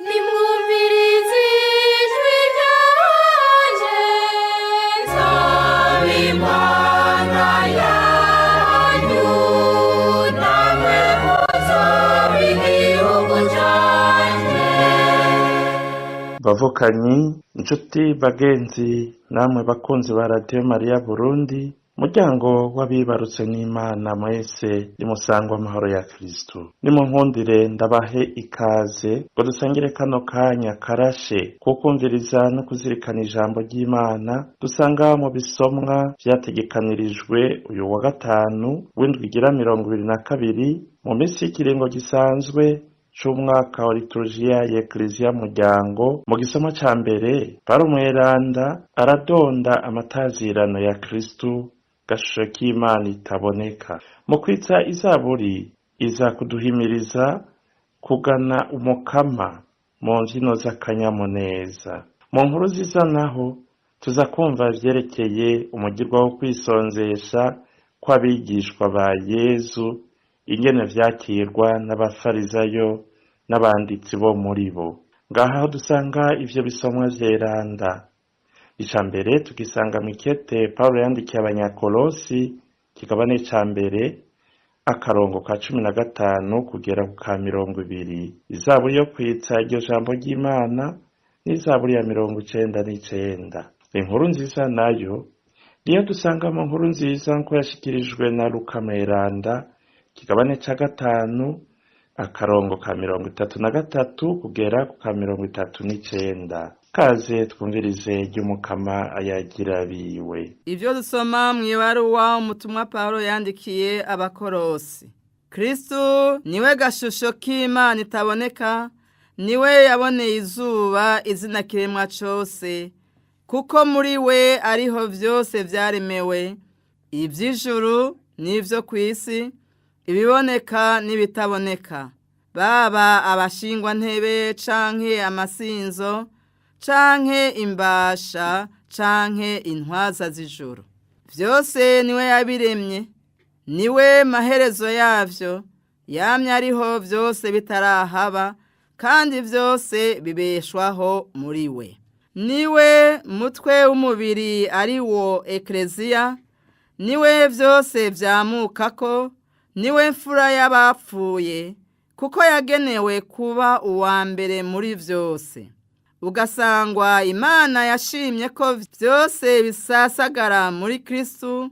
Nimwumvirize ijwi ryanje, nsaba Imana yanyu, namwe muzoba igihugu canje. Bavukanyi, inshuti, bagenzi, namwe bakunzi ba Radiyo Mariya Burundi, muryango w'abibarutse n'Imana, mwese nimusangwe amahoro ya Kristo. Nimunkundire ndabahe ikaze ngo dusangire kano kanya karashe kukumviriza no kuzirikana ijambo ry'Imana dusanga mu bisomwa vyategekanirijwe uyu wa gatanu w'indwi igira 22 mu minsi y'ikiringo gisanzwe c'umwaka wa liturujia ya Ekleziya muryango. Mu gisomo ca mbere, Pawulo Mweranda aradonda amatazirano ya Kristu, gashusho k'Imana itaboneka. Mu kwitsa izaburi iza kuduhimiriza kugana Umukama mu mvyino z'akanyamuneza. Mu nkuru ziza naho tuza kumva ivyerekeye umugirwa wo kwisonzesha kw'abigishwa ba Yezu, ingene vyakirwa n'abafarizayo n'abanditsi bo muri bo. Ngaha aho dusanga ivyo bisomwa vyeranda, ica mbere tugisanga mw'ikete Pawulo yandikiye Abanyakolosi, kigabane ca mbere, akarongo ka 15 kugera ku ka 20. Izaburi yo kwitsa iryo jambo ry'Imana n'izaburi ya 99. Inkuru nziza nayo niyo dusanga mu nkuru nziza nko yashikirijwe na Luka Mweranda, kigabane ca gatanu, akarongo ka 33 kugera ku ka 39. Kaze twumvirize ry'Umukama ayagira biwe. Ibyo dusoma mu ibaruwa umutumwa Pawulo yandikiye Abakorosi. Kristu niwe gashusho k'Imana itaboneka, niwe yaboneye izuba izina kiremwa cose, kuko muri we ariho vyose vyaremewe, ivy'ijuru n'ivyo kw'isi, ibiboneka n'ibitaboneka, baba abashingwantebe canke amasinzo, canke imbasha canke intwaza z'ijuru. Vyose niwe yabiremye, niwe maherezo yavyo, yamye ariho vyose bitarahaba, kandi vyose bibeshwaho muri we. Niwe mutwe w'umubiri ari wo Ekleziya, niwe vyose vyamukako, niwe mfura y'abapfuye, kuko yagenewe kuba uwa mbere muri vyose. Ugasangwa Imana yashimye ko vyose bisasagara muri Kristu,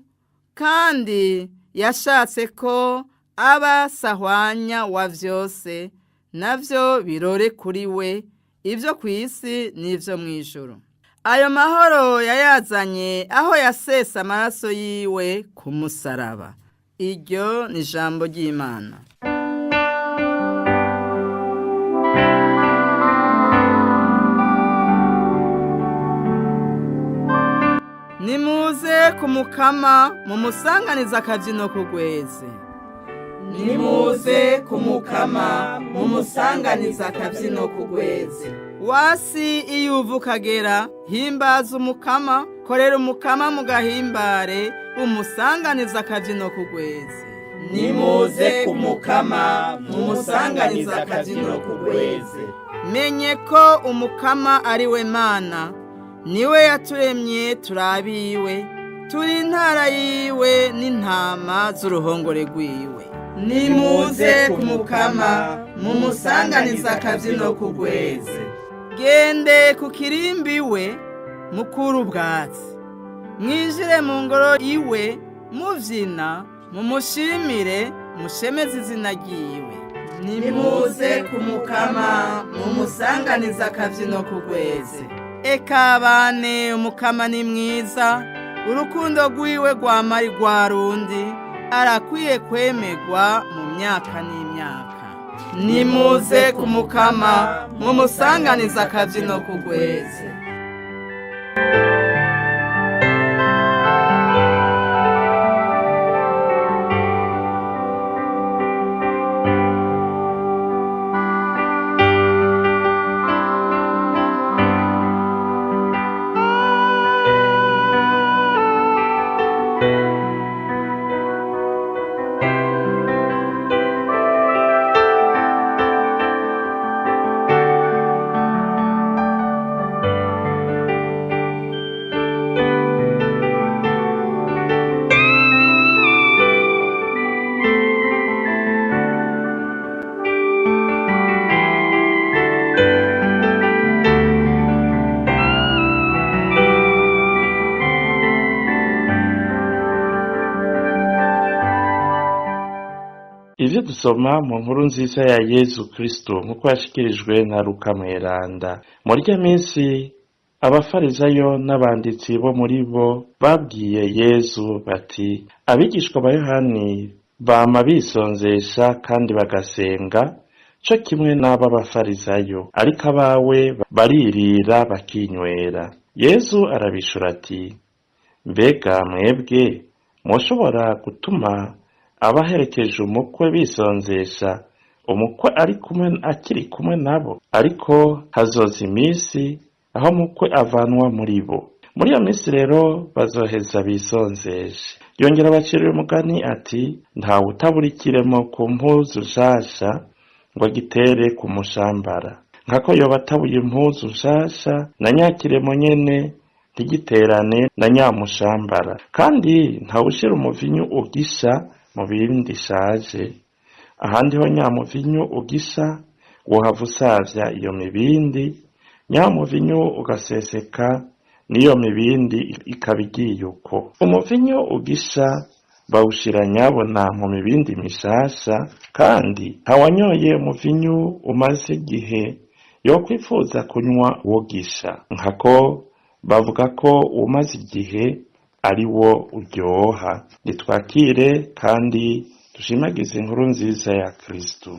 kandi yashatse ko aba sahwanya wa vyose, navyo birore kuri we, ivyo kw'isi n'ivyo mw'ijuru. Ayo mahoro yayazanye aho yasesa amaraso yiwe ku musaraba. Iryo ni ijambo ry'Imana. Nimuze ku Mukama mumusanganize akabyino k'ugweze. Nimuze ku Mukama mumusanganize akabyino k'ugweze. Wasi iyo uva ukagera, himbaza Umukama, korera Umukama mu gahimbare, umusanganize akabyino k'ugweze. Nimuze ku Mukama mumusanganize akabyino k'ugweze. Menye ko Umukama ari we Mana, niwe yaturemye turabiwe, turi intara yiwe n'intama z'uruhongore rwiwe. Nimuze ku Mukama mumusanganize akabyino k'ugweze. Gende ku kirimbi we mukuru ubwatsi, mwinjire mu ngoro iwe muvyina, mumushimire, mushemeze izina ryiwe. Nimuze ku Mukama mumusanganize akabyino k'ugweze. Eka bane, Umukama ni mwiza, urukundo rwiwe rwama ari rwa rundi, arakwiye kwemegwa mu myaka n'imyaka. Nimuze ku Mukama mumusanganize akabyino k'ugweze. Nivyo dusoma mu nkuru nziza ya Yezu Kristo nk'uko yashikirijwe na Luka Mweranda. Muri irya minsi abafarizayo n'abanditsi bo muri bo babwiye Yezu bati: abigishwa ba Yohani bama bisonzesha kandi bagasenga co kimwe n'ab'abafarizayo, ariko abawe baririra bakinywera. Yezu arabishura ati: mbega mwebwe mwoshobora gutuma abaherekeje umukwe bisonzesha umukwe ari kumwe akiri kumwe nabo? Ariko hazoza iminsi aho umukwe avanwa muri bo. Muri iyo minsi rero bazoheza bisonzeshe. Yongera abacirira umugani ati: ntawe utabura ikiremo ku mpuzu nshasha ngo agitere ku mushambara. Nkako yoba atabuye impuzu nshasha na nyakiremo nyene ntigiterane na nyamushambara. Kandi ntawushira umuvinyu ugisha mu bindi ishaje, ahandi ho nyamuvinyu ugisha wohava usavya iyo mibindi, nyamuvinyu ugaseseka n'iyo mibindi ikaba igiye uko. Umuvinyu ugisha bawushira nyabona mu mibindi mishasha, kandi ntawanyoye umuvinyu umaze igihe yokwifuza kunywa uwogisha. Nkako bavuga ko umaze igihe ari wo uryoha. Nitwakire kandi dushimagize inkuru nziza ya Kristo.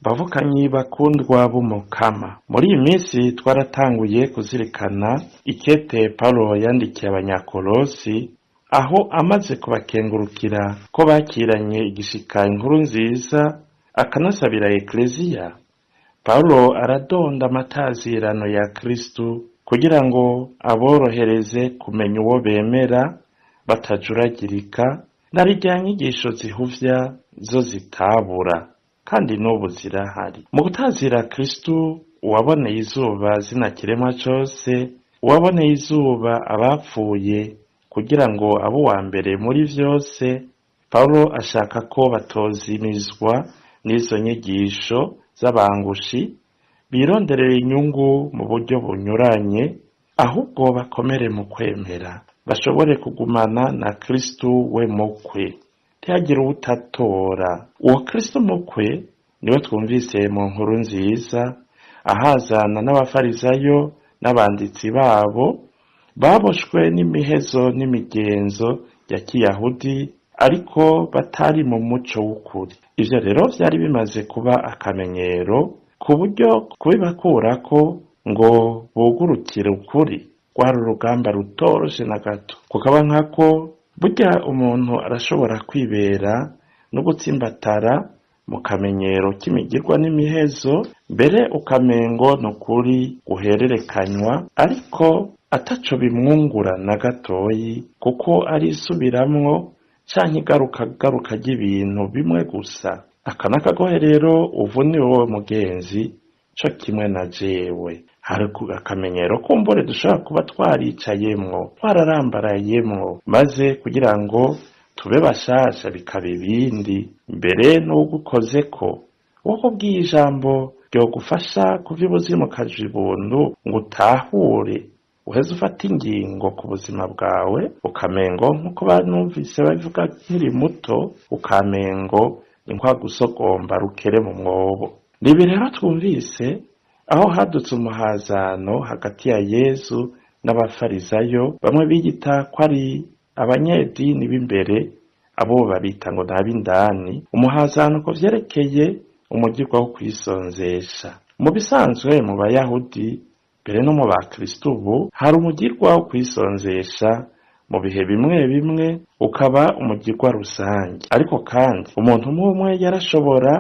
Bavukanyi bakundwa b'Umukama, muri iyi minsi twaratanguye kuzirikana ikete Paulo yandikiye Abanyakolosi, aho amaze kubakengurukira ko bakiranye igishika inkuru nziza akanasabira Ekleziya. Paulo aradonda amatazirano ya Kristu kugira ngo aborohereze kumenya uwo bemera batajuragirika, na rirya nyigisho zihuvya zo zitabura, kandi n'ubu zirahari. Mu gutazira Kristu, uwaboneye izuba zina kiremwa cose, uwaboneye izuba abapfuye kugira ngo abe uwa mbere muri vyose, Paulo ashaka ko batozimizwa n'izo nyigisho z'abangushi bironderera inyungu mu buryo bunyuranye, ahubwo bakomere mu kwemera, bashobore kugumana na Kristu we mukwe. Ntihagire uwutatora. Uwo Kristo mukwe niwe twumvise mu nkuru nziza, ahazana n'abafarizayo n'abanditsi babo baboshwe n'imihezo n'imigenzo ya kiyahudi, ariko batari mu muco w'ukuri. Ivyo rero vyari bimaze kuba akamenyero, ku buryo kubibakurako ngo bugurukire ukuri rwari urugamba rutoroshe na gato. Kukaba nkako burya umuntu arashobora kwibera no gutsimbatara mu kamenyero k'imigirwa n'imihezo, mbere ukamengo n'ukuri guhererekanywa, ariko ataco bimwungura na gatoyi, kuko ari isubiramwo canke igaruka ry'ibintu bimwe gusa. Aka n'akagohe rero uvuniwe wowe mugenzi, co kimwe na jewe. Hari akamenyero kumbure dushobora kuba twaricayemwo, twararambarayemwo, maze kugira ngo tube bashasha bikaba ibindi. Mbere n'uwugukozeko, uwakubwiye ijambo ryogufasha kuva ibuzimu ukaja ibuntu ngo utahure, uheze ufate ingingo ku buzima bwawe, ukamengo nk'uko banumvise babivuga nkiri muto, ukamengo ni nkwa gusogomba rukere mu mwobo. Nibi rero twumvise aho hadutse umuhazano hagati ya Yezu n'abafarizayo, bamwe biyita ko ari abanyedini b'imbere, abo babita ngo n'ab'indani. Umuhazano ku vyerekeye umugirwa wo kwisonzesha. Mu bisanzwe mu bayahudi mbere no mu bakristo ubu hari umugirwa wo kwisonzesha mu bihe bimwe bimwe ukaba umugirwa rusange, ariko kandi umuntu umwe umwe yarashobora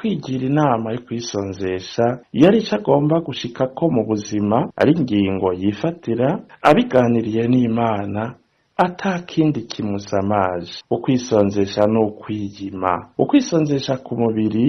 Kwigira inama yo kwisonzesha iyo ari ico agomba gushikako mu buzima, ari ingingo yifatira abiganiriye n'Imana, ata kindi kimusamaje. Ukwisonzesha ni ukwiyima. Ukwisonzesha ku mubiri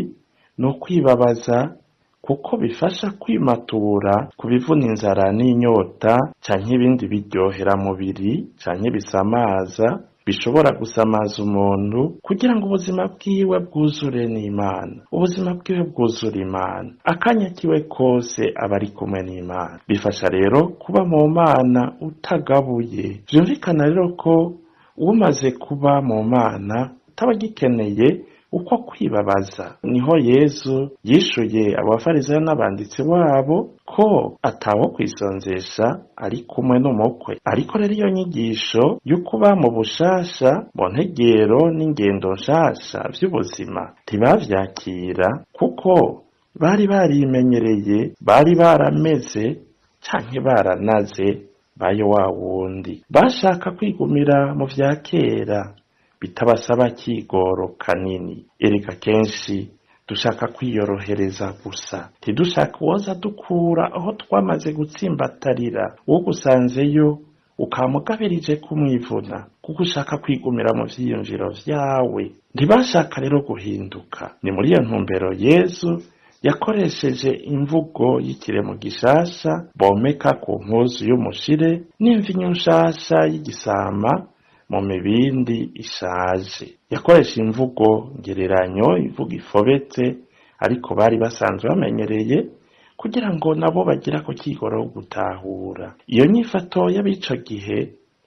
ni ukwibabaza, kuko bifasha kwimatura ku bivuna inzara n'inyota canke ibindi biryohera mubiri canke bisamaza, bishobora gusamaza umuntu, kugira ngo ubuzima bwiwe bwuzure n'Imana, ubuzima bwiwe bwuzure Imana, akanya kiwe kose aba ari kumwe n'Imana. Bifasha rero kuba mu Mana utagabuye. Vyumvikana rero ko umaze kuba mu Mana ataba agikeneye uko kwibabaza. Niho Yezu yishuye abafarisayo n'abanditsi babo ko atawo kwisonzesha ari kumwe n'umukwe. Ariko rero iyo nyigisho yo kuba mu bushasha, mu ntegero n'ingendo nshasha vy'ubuzima, ntibavyakira, kuko bari barimenyereye, bari barameze canke baranaze bayo wa wundi. Bashaka kwigumira mu vya kera bitabasaba kigoro kanini. Erega kenshi dushaka kwiyorohereza gusa, ntidushaka uwoza dukura aho twamaze gutsimbatarira. Ugusanzeyo ukamugabirije kumwivuna, kuko ushaka kwigumira mu vyiyumviro vyawe. Ntibashaka rero guhinduka. Ni muri iyo ntumbero Yezu yakoresheje imvugo y'ikiremo gishasha bomeka ku mpuzu y'umushire, n'imvinyu nshasha y'igisama mu mibindi ishaje. Yakoresha imvugo ngereranyo, imvugo ifobetse, ariko bari basanzwe bamenyereye, kugira ngo nabo bagira ku kigoro gutahura. Iyo nyifato y'abico gihe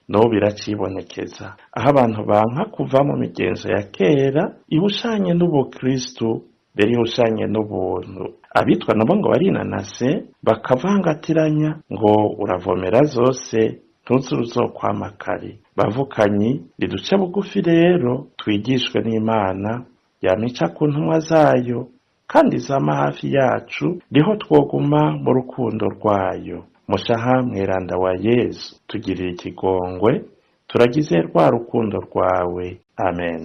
n'ubu biracibonekeza, aho abantu banka kuva mu migenzo ya kera ihushanye n'ubukristu, rero ihushanye n'ubuntu. Abitwa nabo ngo barinanase, bakavangatiranya ngo uravomera zose ntuzi uzokwama kare. Bavukanyi, riduce bugufi rero, twigishwe n'Imana yamica ku ntumwa zayo, kandi zama hafi yacu, niho twoguma mu rukundo rwayo. Mushaha mweranda wa Yezu, tugirire ikigongwe, turagize rwa rukundo rwawe. Amen.